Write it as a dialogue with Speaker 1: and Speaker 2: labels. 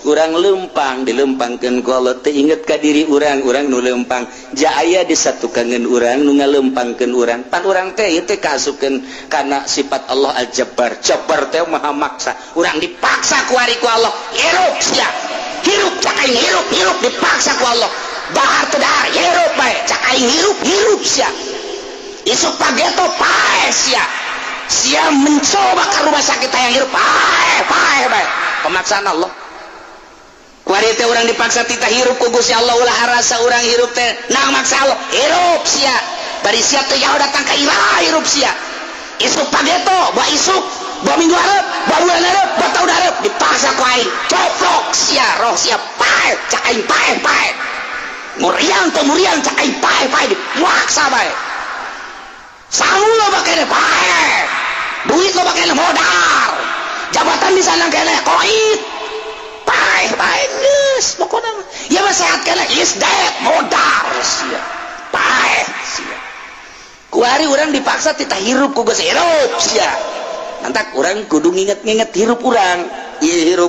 Speaker 1: Urang lempang, dilempangkeun ku Allah teh. Inget ka diri urang, urang nu lempang ja aya disatukangeun urang nu ngalempangkeun urang. Pan urang teh ieu teh kaasupkeun kana sifat Allah Al-Jabbar. Jabbar teh maha maksa. Urang dipaksa ku ari ku Allah, hirup sia, hirup, cak aing hirup, hirup. Dipaksa ku Allah, dahar teu dahar, hirup bae, cak aing hirup, hirup sia. Isuk pageto paeh sia. Sia mencoba ke rumah sakit, yang hirup, paeh, paeh bae. Pemaksaan Allah. Kuari teh urang dipaksa tita hirup ku Gusti Allah. Ulah rasa urang hirup teh nang maksa Allah. Hirup sia, bari sia teh jauh datang ka iraha, hirup sia. Isuk pageto, bawa isuk, bawa minggu hareup, bawa bulan hareup, bawa tahun hareup, dipaksa ku aing, coplok sia roh sia, paeh, cak aing paeh, paeh. Muriang teh muriang, cak aing paeh, paeh, dipaksa bae. Sangu loba kene, paeh. Duit loba kene, modar. Jabatan di sana kene, koit, paeh, paeh geus pokona mah. Ya mah sehat kene, is dead, modar sia, paeh sia. Kuari urang dipaksa tita hirup ku geus, hirup sia. Nantak urang kudu nginget-nginget hirup urang. Ieu hirup.